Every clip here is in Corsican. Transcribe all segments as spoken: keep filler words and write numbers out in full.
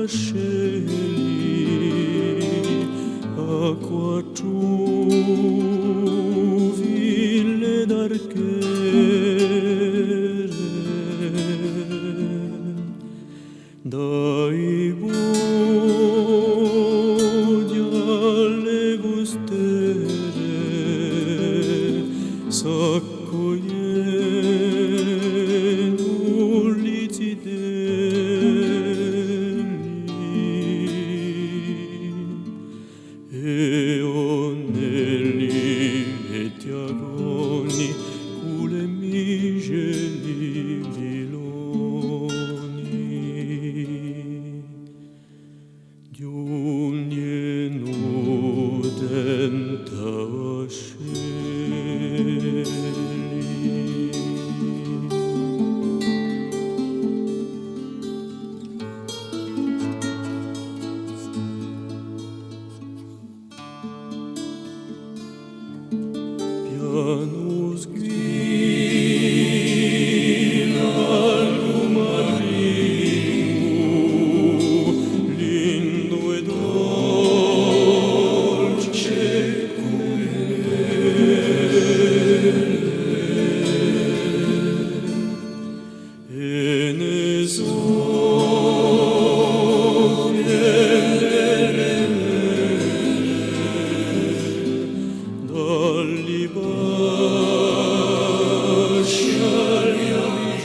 sceli, a quattru file d'archeri, da i poghji à le custere, s'accoglienu li zitelli. E onnelli è diaconi, cù le misceli miloni, ghjunghjenu dent'à vascelli. Pianu sguila lu marinu, lindu è dolce cum'è e ne sò piene dalli pasci avvicinu.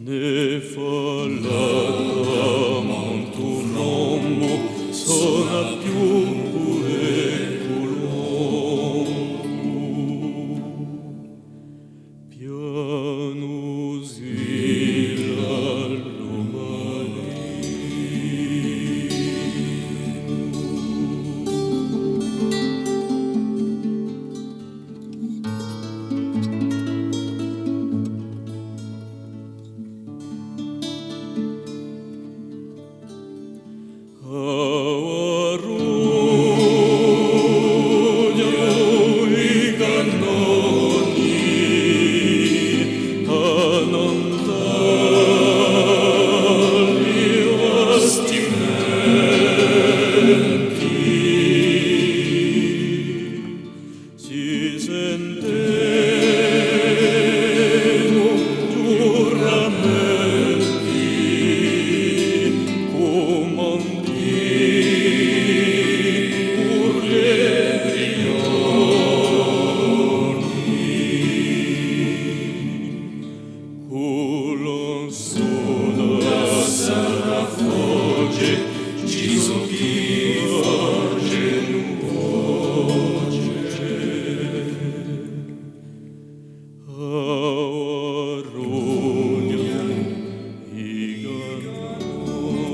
Ne fa l'attamantu l'omu, sona più pure cù l'omu. Pianu sguila lu marinu. Si sentenu ghjuramenti, cumandì pur li brioni. Cù l'onzuna sarà foce, ci sò chì facenu voce. A varugna, i cannoni.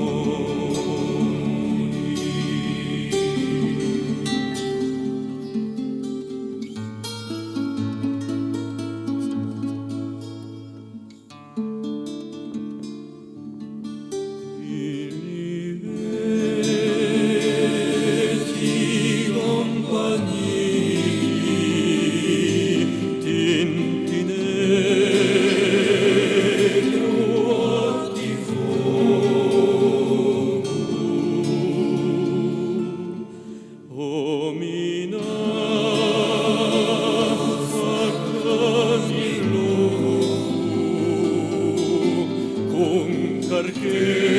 Omina, faccani locu cun carchè